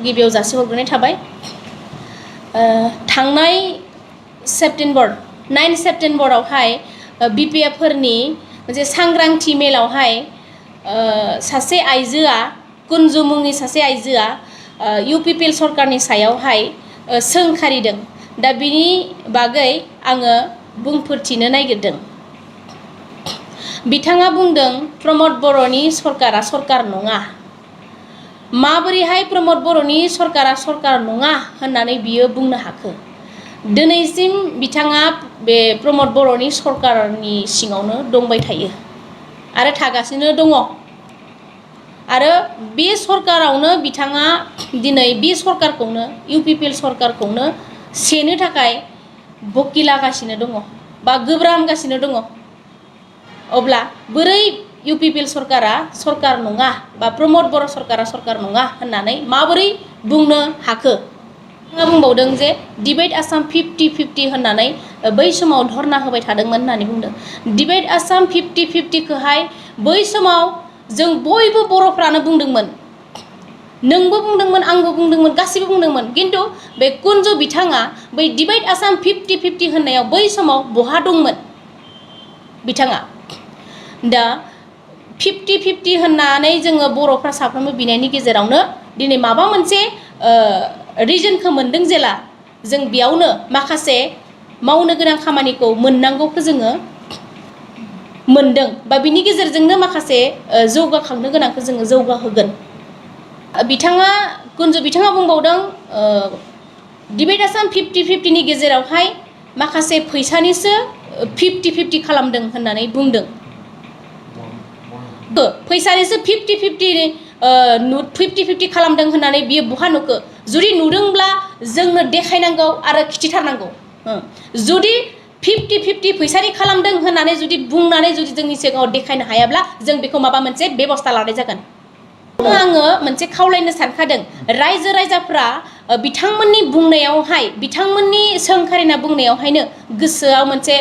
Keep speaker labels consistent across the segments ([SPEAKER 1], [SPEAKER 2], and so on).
[SPEAKER 1] गिबियाव जासिहरग्रोनाय थाबाय। थांनाय सेप्टेम्बर 9 सेप्टेम्बरावहाय BPF फोरनि मोनसे सांग्रांथि मेलावहाय सासे आइजोआ कुन्जु मुंनि सासे आइजोआ UPPL सरकारनि सायावहाय सोंखारिदों। दा बिनि बागै आङो बुंफोरथिनो नागिरदों। बिथाङा बुंदों प्रमद बर'नि सरकारा सरकार नङा। माबोरैहाय प्रमद बर'नि सरकारा सरकार नङा होननानै बियो बुंनो हाखो? दिनैसिम बिथाङा बे प्रमद बर'नि सरकारनि सिङावनो दंबाय थायो आरो थागासिनो दङ। आरो बे सरकारावनो बिथाङा दिनै बे सरकारखौनो UPPL सरकारखौनो सेनो थाखाय बकिलागासिनो दङ बा गोब्रामगासिनो दङ। अब्ला बोरै UPPL सरकारा सरकार नङा बा प्रमद बर' सरकारा सरकार नङा होननानै माबोरै बुंनो हाखो? बिथाङा बुंबावदों जे डिबेट आसाम 50-50 होननानै बै समाव धरना होबाय थादोंमोन होननानै बुंदों। डिबेट आसाम 50-50 खोहाय बै समाव जों बयबो बर'फ्रानो बुंदोंमोन। नोंबो बुंदोंमोन, आंबो बुंदोंमोन, गासिबो बुंदोंमोन। खिन्थु बे कुन्जु बिथाङा बै डिबेट आसाम 50-50 होननायाव बै समाव बहा दंमोन बिथाङा? दा 50-50 होननानै जोङो बर'फ्रा साफ्रोमबो बिनायनि गेजेरावनो दिनै माबा मोनसे रिजनखौ मोनदों जेला जों बेयावनो माखासे मावनो गोनां खामानिखौ मोननांगौखौ जोङो मोनदों बा बिनि गेजेरजोंनो माखासे जौगाखांनो गोनांखौ जोङो जौगाहोगोन। बिथाङा कुन्जु बिथाङा बुंबावदों डिबेट आसाम 50-50 नि गेजेरावहाय माखासे फैसानिसो 50-50 खालामदों होननानै बुंदों। फैसानिसो 50-50 खालामदों होननानै बियो बहा नुखो? जुदि नुदोंब्ला जोंनो देखायनांगौ आरो खिथिथारनांगौ। जुदि 50-50 फैसानि खालामदों होननानै जुदि बुंनानै जुदि जोंनि सिगाङाव देखायनो हायाब्ला जों बेखौ माबा मोनसे बेबस्था लानाय जागोन। आङो मोनसे खावलायनो सानखादों रायजो राजाफ्रा बिथांमोननि बुंनायावहाय बिथांमोननि सोंखारिना बुंनायावहायनो गोसोआव मोनसे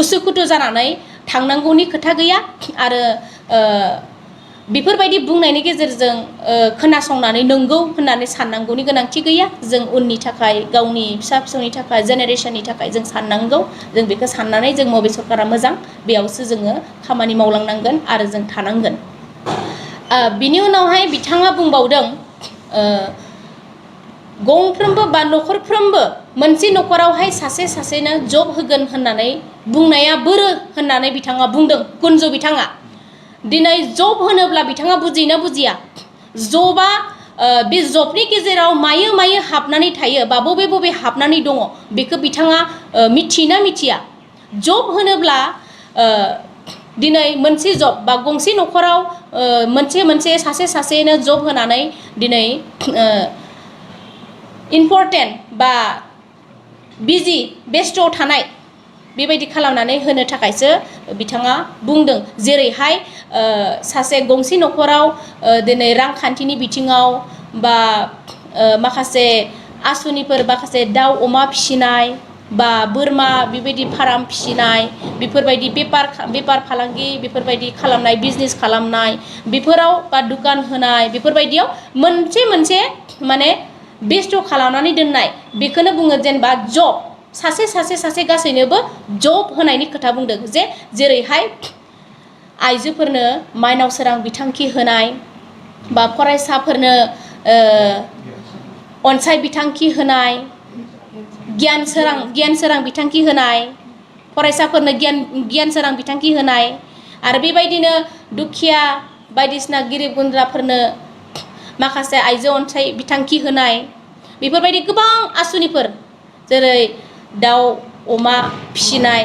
[SPEAKER 1] उसुखुथु जानानै थांनांगौनि खोथा गैया आरो बेफोरबायदि बुंनायनि गेजेरजों खोनासंनानै नंगौ होननानै साननांगौनि गोनांथि गैया। जों उननि थाखाय गावनि फिसा फिसौनि थाखाय जेनेरेशननि थाखाय जों साननांगौ। जों बेखौ साननानै जों बबे सरकारा मोजां बेयावसो जोङो खामानि मावलांनांगोन आरो जों थानांगोन। बिनि उनावहाय बिथाङा बुंबावदों गंफ्रोमबो बा न'खरफ्रोमबो मोनसे न'खरावहाय सासे सासेनो जब होगोन होननानै बुंनाया बोरो होननानै बिथाङा बुंदों। कुन्जु बिथाङा दिनै जब होनोब्ला बिथाङा बुजियोना बुजिया? जबा बे जबनि गेजेराव मायो मायो हाबनानै थायो बा बबे बबे हाबनानै दङ बेखौ बिथाङा मिथियोना मिथिया? जब होनोब्ला दिनै मोनसे जब बा गंसे न'खराव मोनसे सासे सासेनो जब होनानै दिनै इम्परटेन्ट बा बिजि बेस्थ'आव थानाय बेबायदि खालामनानै होनो थाखायसो बिथाङा बुंदों। जेरैहाय सासे गंसे न'खराव दिनै रांखान्थिनि बिथिङाव बा माखासे आसुनिफोर माखासे दाउ अमा फिसिनाय बा बोरमा बेबायदि फार्म फिसिनाय बेफोरबायदि बेफार फालांगि बेफोरबायदि खालामनाय बिजनेस खालामनाय बेफोराव बा दुखान होनाय बेफोरबायदियाव मोनसे माने बेस्थ' खालामनानै दोननाय बेखौनो बुङो जेनेबा जब। सासे गासैनोबो जब होनायनि खोथा बुंदों। जेरैहाय आइजोफोरनो माइनाव सोरां बिथांखि होनाय बा फरायसाफोरनो अनसाय बिथांखि होनाय गियान सोरां बिथांखि होनाय फरायसाफोरनो गियान सोरां बिथांखि होनाय आरो बेबायदिनो दुखिया बायदिसिना गोरिब गुन्द्राफोरनो माखासे आइजो अनसाय बिथांखि होनाय बेफोरबायदि गोबां आसुनिफोर जेरै दाउ अमा फिसिनाय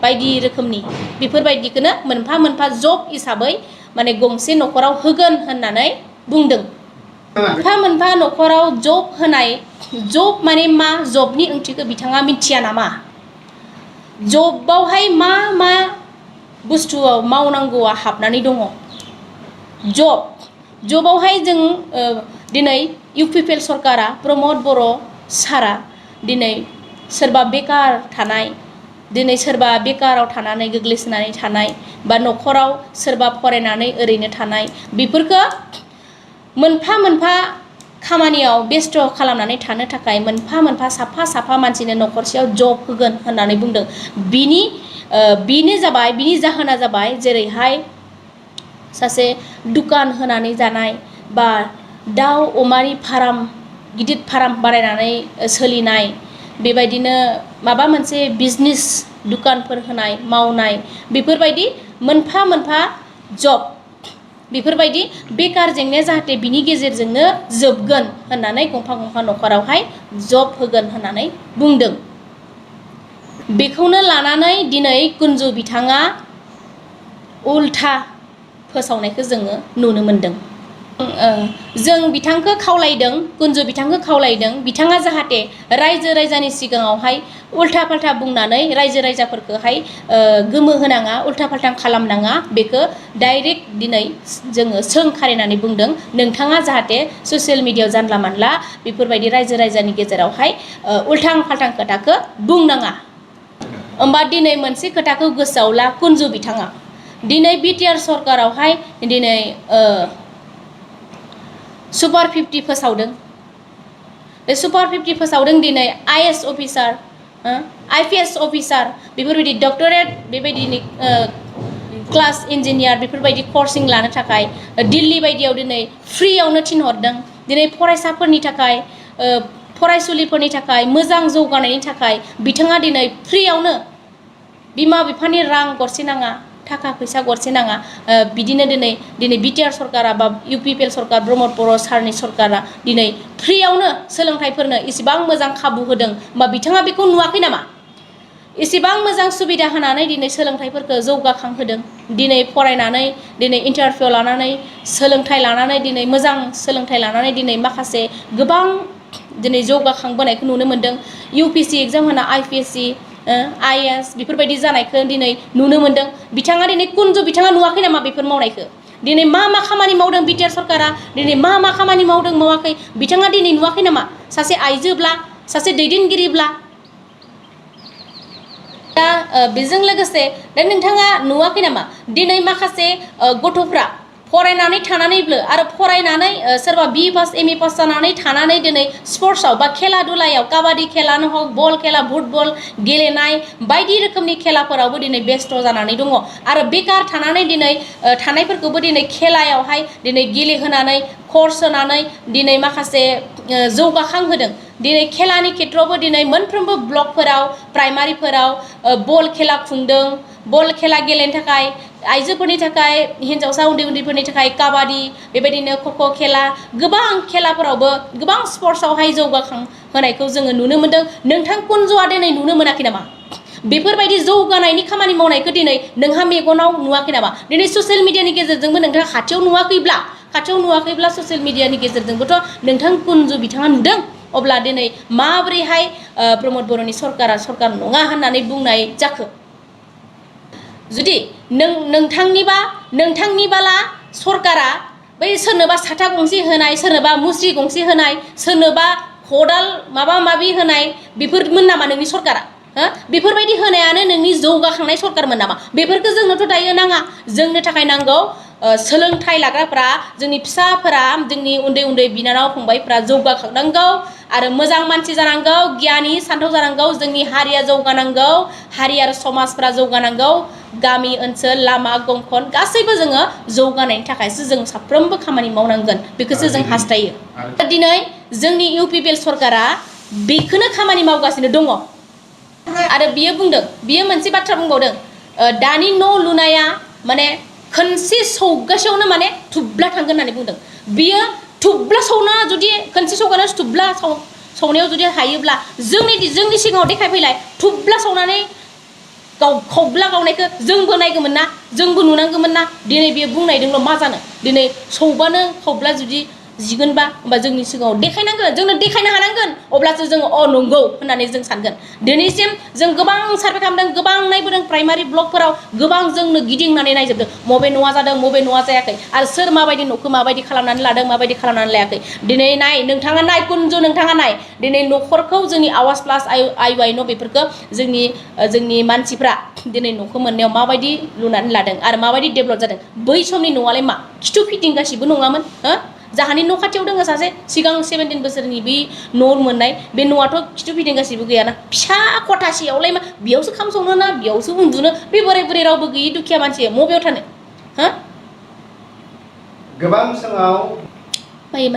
[SPEAKER 1] बायदि रोखोमनि बेफोरबायदिखौनो मोनफा मोनफा जब हिसाबै माने गंसे न'खराव होगोन होननानै बुंदों। मोनफा मोनफा न'खराव जब होनाय जब माने मा? जबनि ओंथिखौ बिथाङा मिथिया नामा? जबावहाय मा मा बुस्थुआव मावनांगौआ हाबनानै दङ? जबावहाय जों दिनै UPPL सरकारा प्रमद बर' सारा दिनै सोरबा बेकार थानाय दिनै सोरबा बेकाराव थानानै गोग्लैसोनानै थानाय बा न'खराव सोरबा फरायनानै ओरैनो थानाय बेफोरखौ मोनफा मोनफा खामानियाव बेस्थ' खालामनानै थानो थाखाय मोनफा मोनफा साफा साफा मानसिनो न'खरसेयाव जब होगोन होननानै बुंदों। बिनि जाहोना जाबाय जेरैहाय सासे दुकान होनानै जानाय बा दाउ अमानि फार्म गिदिर फार्म बानायनानै सोलिनाय, बेबायदिनो माबा मोनसे बिजनेस दुकानफोर होनाय मावनाय, बेफोरबायदि मोनफा मोनफा जब, बेफोरबायदि बेकार जेंनाया जाहाथे बिनि गेजेरजोंनो जोबगोन होननानै गंफा गंफा न'खरावहाय जब होगोन होननानै बुंदों। बेखौनो लानानै दिनै कुन्जु बिथाङा उल्था फोसावनायखौ जोङो नुनो मोनदों। जों बिथांखौ खावलायदों, कुन्जु बिथांखौ खावलायदों, बिथाङा जाहाथे रायजो राजानि सिगाङावहाय उल्था फाल्था बुंनानै रायजो राजाफोरखौहाय गोमो होनाङा, उल्था फाल्था खालामनाङा, बेखौ डाइरेक्ट दिनै जोङो सोंखारिनानै बुंदों। नोंथाङा जाहाथे ससियेल मिडियायाव जानला मानला बेफोरबायदि रायजो राजानि गेजेरावहाय उल्थां फाल्थां खोथाखौ बुंनाङा। होमबा दिनै मोनसे खोथाखौ गोसोआव ला कुन्जु बिथाङा, दिनै बिटिआर सरकारावहाय दिनै सुपार 50 फोसावदों। बे सुपार 50 फोसावदों दिनै आइएस अफिसार, आइपिएस अफिसार, बेफोरबायदि डक्टरेट बेबायदिनो क्लास इन्जिनियार बेफोरबायदि कर्सिं लानो थाखाय दिल्ली बायदियाव दिनै फ्रियावनो थिनहरदों। दिनै फरायसाफोरनि थाखाय फरायसुलिफोरनि थाखाय मोजां जौगानायनि थाखाय बिथाङा दिनै फ्रियावनो बिमा बिफानि रां गरसे नाङा, थाखा फैसा गरसे नाङा, बिदिनो दिनै बिटिआर सरकारा बा UPPL सरकार प्रमद बर' सारनि सरकारा दिनै फ्रियावनो सोलोंथाइफोरनो इसेबां मोजां खाबु होदों। होमबा बिथाङा बेखौ नुवाखै नामा? इसेबां मोजां सुबिदा होनानै दिनै सोलोंथाइफोरखौ जौगाखांहोदों। दिनै फरायनानै, दिनै इन्टारभिउ लानानै, सोलोंथाइ लानानै, दिनै मोजां सोलोंथाइ लानानै दिनै माखासे गोबां दिनै जौगाखांबोनायखौ नुनो मोनदों। UPC एग्जाम होना IPSC, IAS बेफोरबायदि जानायखौ दिनै नुनो मोनदों। बिथाङा दिनै कुन्जु बिथाङा नुवाखै नामा बेफोर मावनायखौ? दिनै मा खामानि मावदों बिटिआर सरकारा, दिनै मा खामानि मावदों मावाखै, बिथाङा दिनै नुवाखै नामा? सासे आइजोब्ला, सासे दैदेनगिरिब्ला। दा बेजों लोगोसे दा नोंथाङा नुवाखै नामा दिनै माखासे गथ'फ्रा फरायनानै थानानैबो आरो फरायनानै सोरबा BE पास ME पास जानानै थानानै दिनै स्पर्ट्सआव बा खेला दुलायाव काबादि खेलानो हक, बल खेला, फुटबल गेलेनाय, बायदि रोखोमनि खेलाफोरावबो दिनै बेस्थ' जानानै दङ। आरो बेकार थानानै दिनै थानायफोरखौबो दिनै खेलायावहाय दिनै गेलेहोनानै कर्स होनानै दिनै माखासे जौगाखांहोदों। दिनै खेलानि खेत्रआवबो दिनै मोनफ्रोमबो ब्लकफोराव, प्राइमारिफोराव बल खेला खुंदों। बल खेला गेलेनो थाखाय आइजोफोरनि थाखाय, हिन्जावसा उन्दैफोरनि थाखाय काबादि, बेबायदिनो ख'ख' खेला, गोबां खेलाफोरावबो गोबां स्पर्ट्सआवहाय जौगाखांहोनायखौ जोङो नुनो मोनदों। नोंथां कुन्जुआ दिनै नुनो मोनाखै नामा? बेफोरबायदि जौगानायनि खामानि मावनायखौ दिनै नोंहा मेगनाव नुवाखै नामा? दिनै ससियेल मिडियानि गेजेरजोंबो नोंथाङा खाथियाव नुवाखैब्ला ससियेल मिडियानि गेजेरजोंबोथ' नोंथां कुन्जु बिथाङा नुदों। अब्ला दिनै माबोरैहाय प्रमद बर'नि सरकारा सरकार नङा होननानै बुंनाय जाखो? जुदि नोंथांनिबाला सरकारा बै सोरनोबा साथा गंसे होनाय, सोरनोबा मुस्रि गंसे होनाय, सोरनोबा खदाल माबा माबि होनाय, बेफोरमोन नामा नोंनि सरकारा? बेफोरबायदि होनायानो नोंनि जौगाखांनाय सरकारमोन नामा? बेफोरखौ जोंनोथ' दायो नाङा। जोंनो थाखाय नांगौ सोलोंथाइ लाग्राफ्रा, जोंनि फिसाफोरा, जोंनि उन्दै उन्दै बिनानाव फंबायफ्रा जौगाखांनांगौ आरो मोजां मानसि जानांगौ, गियानि सान्थौ जानांगौ, जोंनि हारिया जौगानांगौ, हारि आरो समाजफ्रा जौगानांगौ, गामि ओनसोल लामा गंखन गासैबो जोङो जौगानायनि थाखायसो जों साफ्रोमबो खामानि मावनांगोन, बेखौसो जों हास्थायो। दिनै जोंनि UPPL सरकारा बेखौनो खामानि मावगासिनो दङ। आरो बियो बुंदों, बियो मोनसे बाथ्रा बुंबावदों, दानि न' लुनाया माने खनसे सौगासेयावनो माने थुब्ला थांगोन होननानै बुंदों। बियो थुब्ला सौना जुदि खनसे सौगानो थुब्ला सौनायाव जुदि हायोब्ला जोंनि सिगाङाव देखायफैलाय थुब्ला सौनानै खौब्ला गावनायखौ जोंबो नायगौमोन ना, जोंबो नुनांगौमोन ना। दिनै बियो बुंनायदोंल' मा जानो? दिनै सौबानो खौब्ला जुदि जिगोनबा होमबा जोंनि सिगाङाव देखायनांगोन, जोंनो देखायनो हानांगोन। अब्लासो जोङो नंगौ होननानै जों सानगोन। दिनैसिम जों गोबां सार्भे खालामदों, गोबां नायबोदों, प्राइमारि ब्लकफोराव गोबां जोंनो गिदिंनानै नायजोबदों, बबे न'आ जादों, बबे न'आ जायाखै, आरो सोर माबायदि न'खौ माबायदि खालामनानै लादों, माबायदि खालामनानै लायाखै। दिनै नाय, नोंथाङा नाय कुन्जु, नोंथाङा नाय, दिनै न'खरखौ जोंनि आवास प्लास आइवाइ न' बेफोरखौ जोंनि मानसिफ्रा दिनै न'खौ मोननायाव माबायदि लुनानै लादों आरो माबायदि डेभेलप जादों। बै समनि न'आलाय मा खिथु फिटिं गासिबो नङामोन? जाहानि न' खाथियाव दङ सासे सिगां 17 बोसोरनि बे न' मोननाय बे न'आथ' खिथु फिदिं गासिबो गैयाना फिसा खथासेयावलाय मा बेयावसो खाम संनो ना बेयावसो उन्दुनो बे बोराय बुरै रावबो गैयि दुखिया मानसि मबेयाव थानो हा
[SPEAKER 2] गोबां समाव
[SPEAKER 1] मायो